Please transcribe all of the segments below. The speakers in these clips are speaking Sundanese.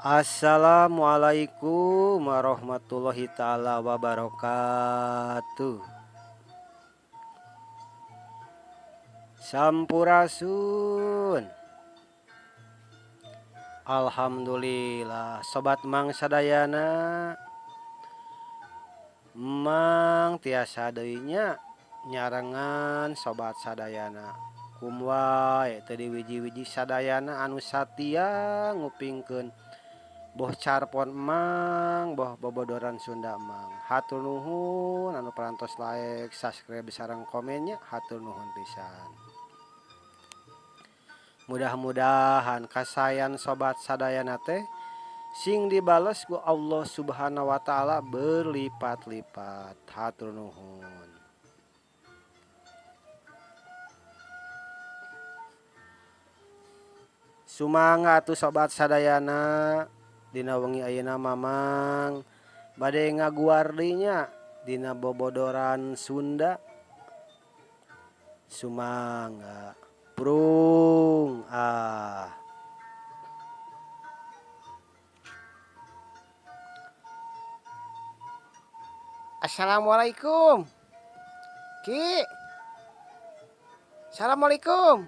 Assalamualaikum warahmatullahi taala wabarakatuh. Sampurasun. Alhamdulillah sobat Mang sadayana. Mang tiasa deui nya nyarengan sobat sadayana. Kum wae teu diwiji-wiji sadayana anu satia ngupingkeun boh carpon Emang boh bobodoran Sunda Emang. Hatur nuhun anu parantos like, subscribe sareng komennya, hatur nuhun pisan. Mudah-mudahan kasayan sobat sadayana teh sing dibales ku Allah Subhanahu wa taala berlipat-lipat. Hatur nuhun. Sumangga atuh sobat sadayana, dina wengi ayeuna Mamang bade ngaguar deui nya dina bobodoran Sunda. Sumangga prung ah. Assalamualaikum Ki. Assalamualaikum.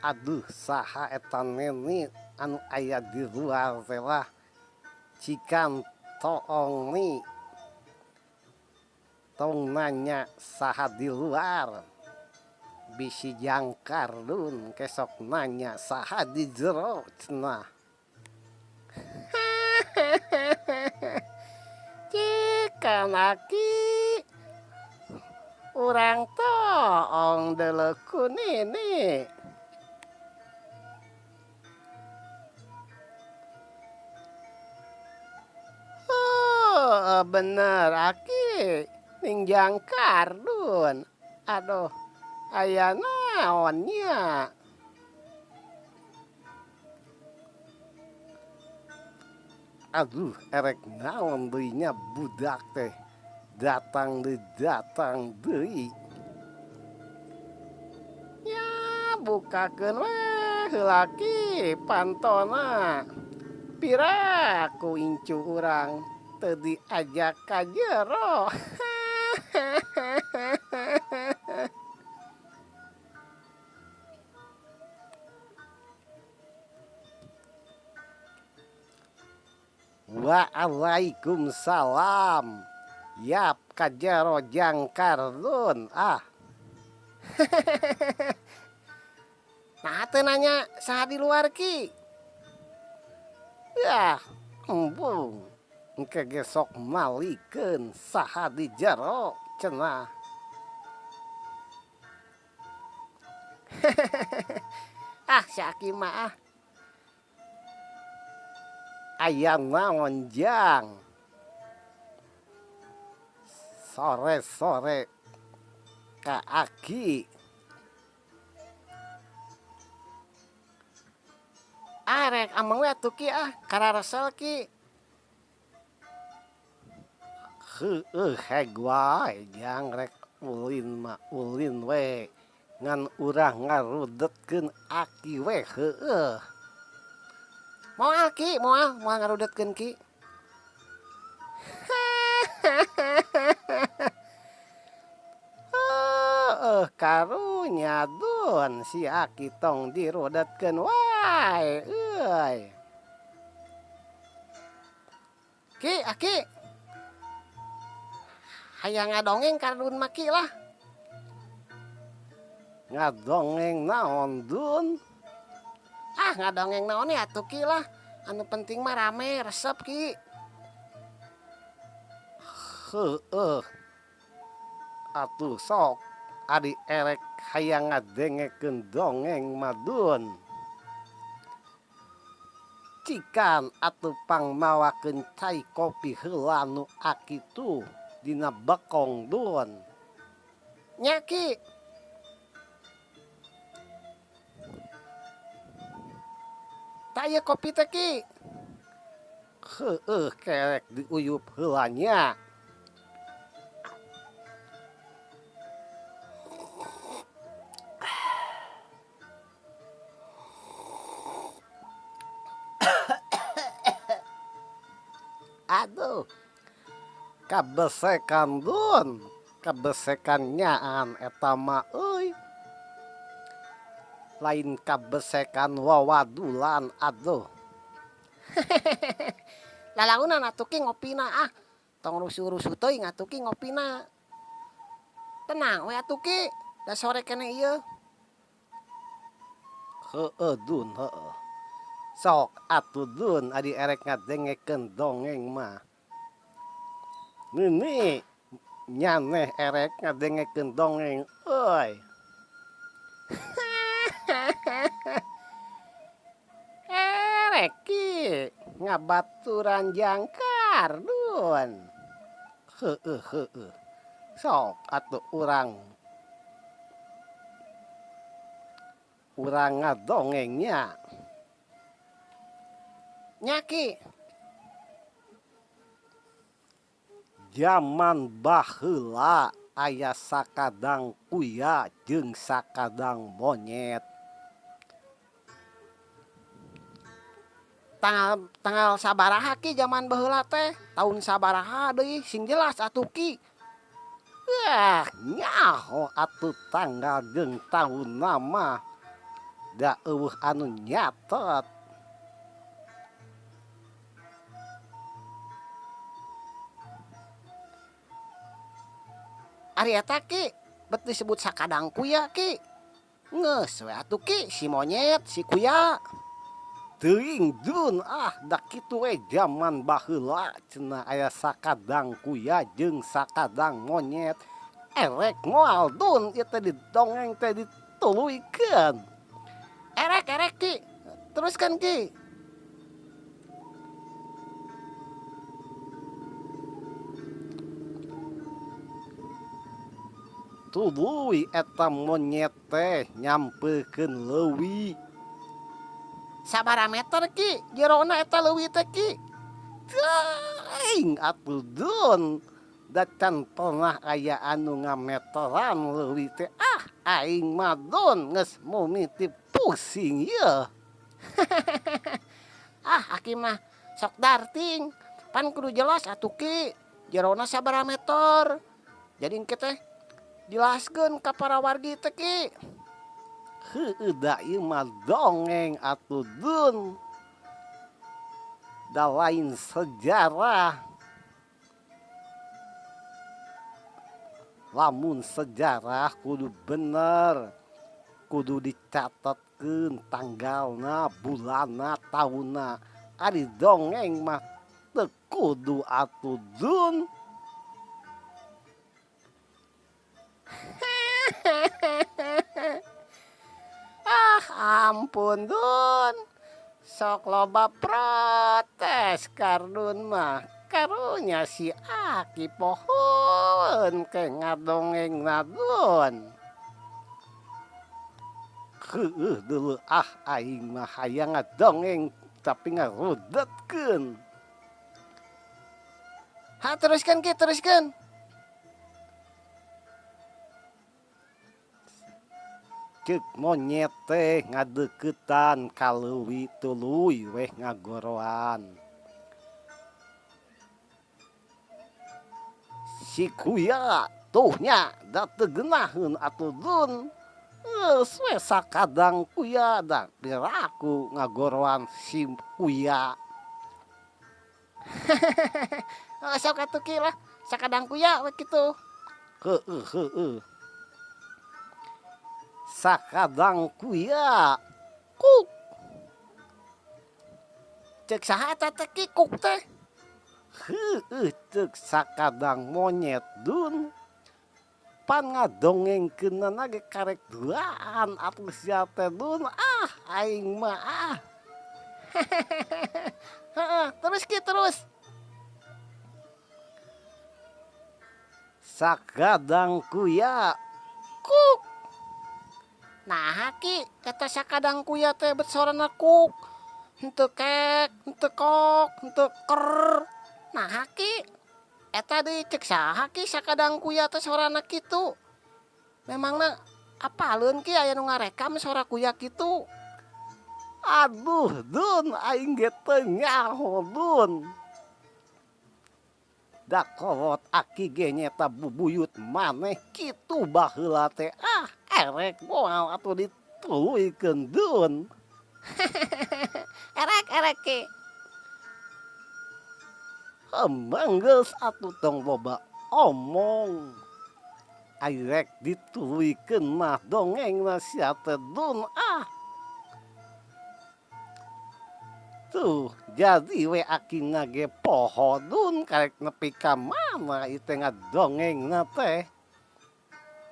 Aduh saha eta neni anu aya di luar teh lah. Cikan toong ni. Tong nanya saha di luar. Bisi jangkar dun kesok nanya saha di jero cenah. Cikan aki urang toong deuleuh ku nini. Oh, bener aki ningjang kardun. Aduh, aya naon nya. Aduh, erek naon deui nya budak teh. Datang deui, datang deui. Nya bukakeun we heula ki pantona. Pira ku incu urang teu diajak ka jero. Waalaikumsalam. Yap ka jero jang kardun ah. Nah teu nanya saha di luar ki. Yah embung engke ge sok malikeun saha di jero cenah. Ah si aki mah ah. Aya naon jang. Sore-sore ka aki. Ah rek ameng we atuh ki ah kararesel ki. Heueuh heg wae jang rek ulin mah ulin we ngan urang ngarudetkeun aki we heueuh. Moal ki moal moal ngarudetkeun ki. Heueuh karunya dun si aki tong dirudetkeun wae euy. Ki aki hayang ngadongeng ka dun mah ki lah. Ngadongeng naon dun? Ah ngadongeng naon ya atuh ki lah. Anu penting mah rame resep ki. Heueuh. Atuh sok ari erek hayang ngadengekeun dongeng mah dun. Cikan atuh pang mawakeun cai kopi heula nu aki tuh dina bekong dun. Nya ki. Tah ieu kopi teh Ki. Heueuh kerek diuyup heula nya. Aduh kabesekan dun, kabesekan nyaan eta mah euy. Lain kabesekan wawadulan aduh. Lalaunan atuh ki ngopina ah, tong rusuh-rusuh teuing atuh ki ngopina. Tenang we atuh ki, da sore keneh ieu. Heueuh dun heueuh. Sok atuh dun adi erek ngadengekeun dongeng mah. Nini nyaneh erek ngadengekeun dongeng euy. Erek ki ngabaturan jangkar dun. Heueuh heueuh. Sok atuh urang urang ngadongeng nya. Nya ki. Jaman baheula aya sakadang kuya jeung sakadang monyet. Tanggal tanggal sabaraha ki jaman baheula teh, taun sabaraha deui sing jelas atuh ki. Wah nyaho atuh tanggal jeung taunna mah da eueuh anu nyatet. Ari eta ki bet disebut sakadang kuya ki. Ngeus we atuh ki si monyet si kuya. Teuing dun ah da kitu we jaman baheula cenah aya sakadang kuya jeung sakadang monyet. Erek moal dun ieu teh didongeng teh dituluykeun. Erek erek ki, teruskan ki. Tuluy eta monyet teh nyampeukeun leuwi. Sabaraha meter ki jerona eta leuwi teh ki? Teuing atuh dun. Da can pernah aya anu ngameteran leuwi teh ah aing mah dun geus mumiti pusing yeuh. Ah aki mah sok darting pan kudu jelas atuh ki jerona sabaraha meter jadi engke teh jelaskeun ka para wargi teh ki. Heueuh da ieu mah dongeng atuh dun da lain sejarah. Lamun sejarah kudu bener, kudu dicatetkeun tanggalna, bulanna, taunna. Ari dongeng mah teu kudu atuh dun. Ah ampun dun, sok loba protes kardun mah. Karunya si aki pohoeun ke ngadongeng na dun. Heueuh deuleu ah aing mah hayang ngadongeng tapi ngarudetkeun. Ha teruskeun ki teruskeun. Ceuk monyet teh ngadeuketan ka leuwi tuluy weh ngagoroan. Si kuya tuh nya da teu geunaheun atuh dun. Geus we sakadang kuya da piraku ngagoroan si kuya. Heeh sok atuh ki lah sakadang kuya we kitu. Heueuh heueuh. Sakadang kuya kuk. Ceuk saha eta teh ki kuk teh? Heueuh ceuk sakadang monyet dun. Pan ngadongengkeunana ge karek duaan atuh sia teh dun ah aing mah ah. Heeh terus ki terus. Sakadang kuya kuk. Naha ki eta sakadang kuya teh bet sorana kuk. Henteu kek, henteu kok, henteu ker. Naha Ki? Eta deui cek saha Ki sakadang kuya teh sorana kitu? Memangna apaleun Ki aya nu ngarekam sora kuya kitu? Aduh Dun, aing ge teu nyaho Dun. Da kolot aki ge nyeta bubuyut maneh kitu baheula teh ah erek moal atuh dituluykeun Dun. Erek erek Ki. Emang geus atuh tong loba omong. Ai rek dituluykeun mah dongengna sia teh Dun ah. Tuh jadi we akina ge poho Dun karek nepi ka mana ieu teh ngadongengna teh.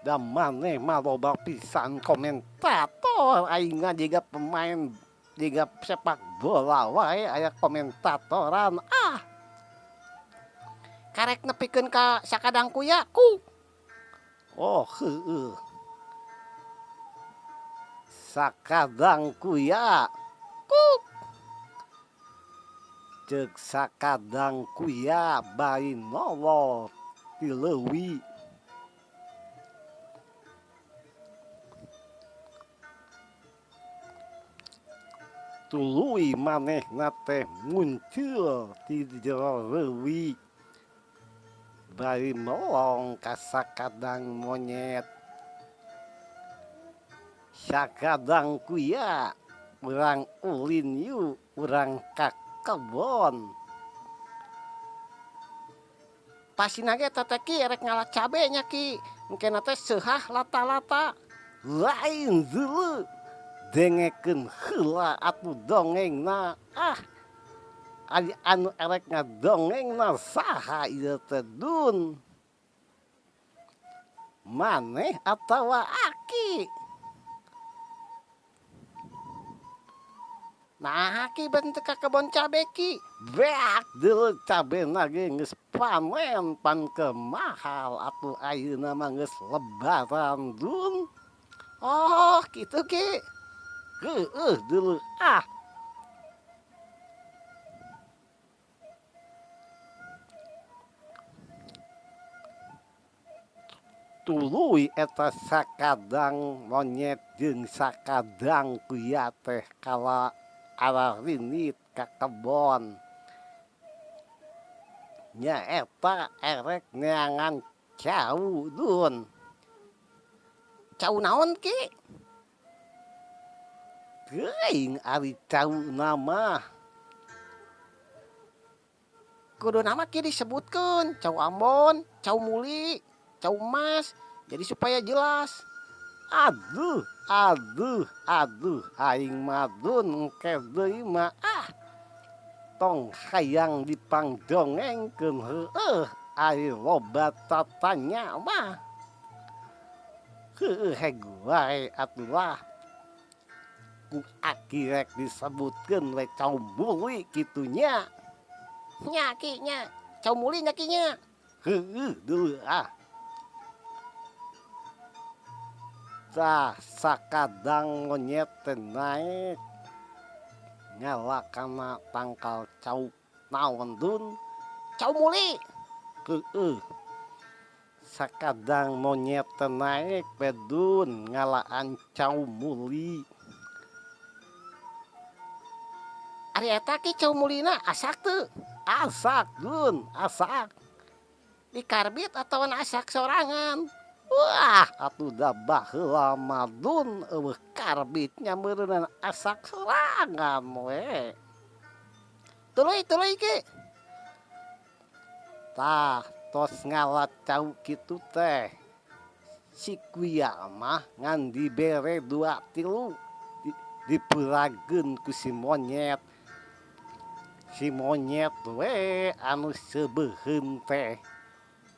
Da maneh mah loba pisan komentator aingna jiga pemain jiga sepak bola wae aya komentatoran ah. Karek nepikeun ka sakadang kuya ku. Oh heueuh. Sakadang kuya kuk. Ceuk sakadang kuya bari nolol ti leuwi. Tuluy manehna teh muncul ti jero leuwi bari melong ka sakadang monyet. Sakadang kuya urang ulin yu urang ka kebon. Pasina ge eta teh Ki rek ngala cabe nya Ki, engkena teh seuhah lata-lata. Lain deuleu dengekeun heula atuh dongengna ah. Ari anu erek ngadongengna saha ieu teh Dun? Maneh atawa aki? Naha Ki bet teu ka kebon cabe Ki? Beak deuleu cabena ge geus panen pan ke mahal atuh ayeuna mah geus lebaran Dun. Oh kitu Ki. Heueuh deuleu ah. Tuluy eta sakadang monyet jeung sakadang kuya teh kala ararinit ka kebon. Nyaeta erek neangan cau Dun. Cau naon Ki? Teuing ari cauna mah. Kuduna mah kieu disebutkeun, cau Ambon, cau Muli, cau emas, jadi supaya jelas. Aduh, aduh, aduh, aing mah Dun engke deui mah ah. Tong hayang dipangdongengkeun heueuh ari loba tatanya mah. Heueuh heg wae atuh lah. Ku aki rek disebutkeun we cau Muli kitu nya. Nya Ki nya, cau Muli nya Ki nya. Heueuh deuleu ah. Tah sakadang monyet teh naek ngala kana tangkal cau naon Dun? Cau Muli. Heueuh. Sakadang monyet teh naek we Dun ngalaan cau Muli. Ari eta Ki cau mulina asak teu? Asak Dun, asak. Dikarbit atawa asak sorangan? Wah, atuh da baheula mah Dun eueuh karbit nya meureunana asak sorangan we. Tuluy tuluy Ki. Tah, tos ngala cau kitu teh. Si kuya mah ngan dibere dua tilu dipurageun ku si monyet. Si monyet we anu seubeuheun teh.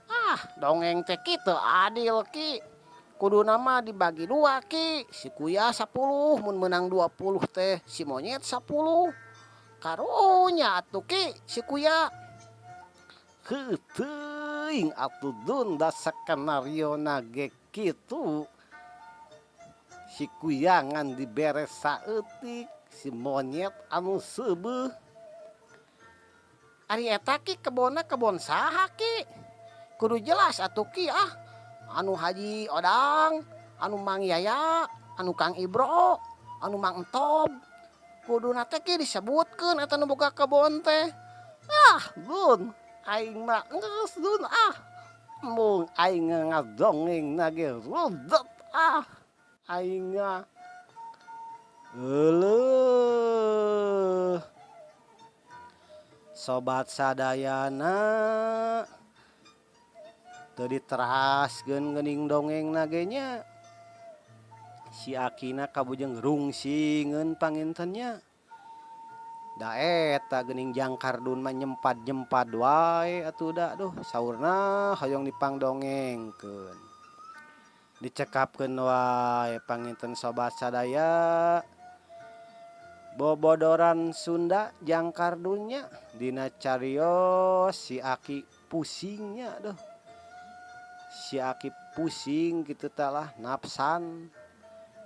Ah, dongeng teh kitu adil Ki. Kuduna mah dibagi dua Ki. Si kuya 10 mun meunang 20 teh si monyet 10. Karunya atuh Ki si kuya. Heuh teuing atuh Dun da skenariona ge kitu. Si kuya ngan dibere saeutik. Si monyet anu seubeuh. Ari eta Ki kebonna kebon saha, Ki? Kudu jelas atuh, Ki, ah. Anu Haji Odang, anu Mang Yaya, anu Kang Ibro, anu Mang Entob. Kuduna teh, Ki, disebutkeun eta nu boga kebon teh. Ah, Dun, aing mah geus, Dun, ah. Embung aing ngadongeng ge rudet ah. Aing mah. Euleuh. Sobat sadayana, teu diteraskeun geuning dongengna ge nya. Si akina kabujeng rungsingeun panginten nya. Da eta geuning Jang Kardun mah nyempad-nyempad wae atuh da, duh, saurna hoyong dipangdongengkeun. Dicekapkeun wae panginten, sobat sadaya. Bobodoran Sunda Jang Kardun nya dina carios si aki pusing nya, duh. Si aki pusing kitu tah lah nafsan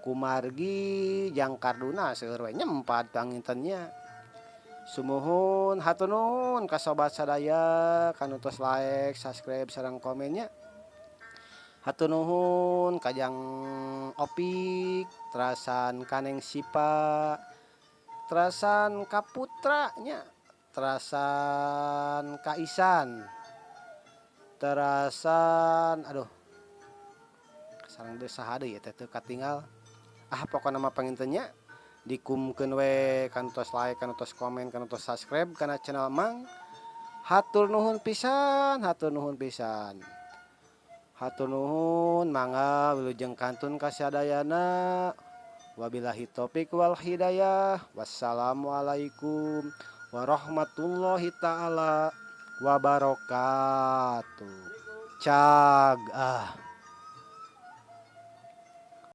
kumargi Jang Kardunna seueur we nyempad panginten nya. Sumuhun, hatur nuhun ka sobat sadaya kanu tos like, subscribe sareng komen nya. Hatur nuhun ka Jang Opik, terasan ka Neng Sipa, terasan ka Putra nya, terasan ka Isan, terasan, aduh, sareng deui saha deui teh teu katinggal. Ah, pokona mah panginten nya dikumkeun we kanu tos like, kanu tos komen, kanu tos subscribe kana channel Mang. Hatur nuhun pisan, hatur nuhun pisan. Hatur nuhun, mangga wilujeng kantun ka sadayana. Wabillahi taufik wal hidayah. Wassalamualaikum warahmatullahi taala wabarakatuh. Cag ah.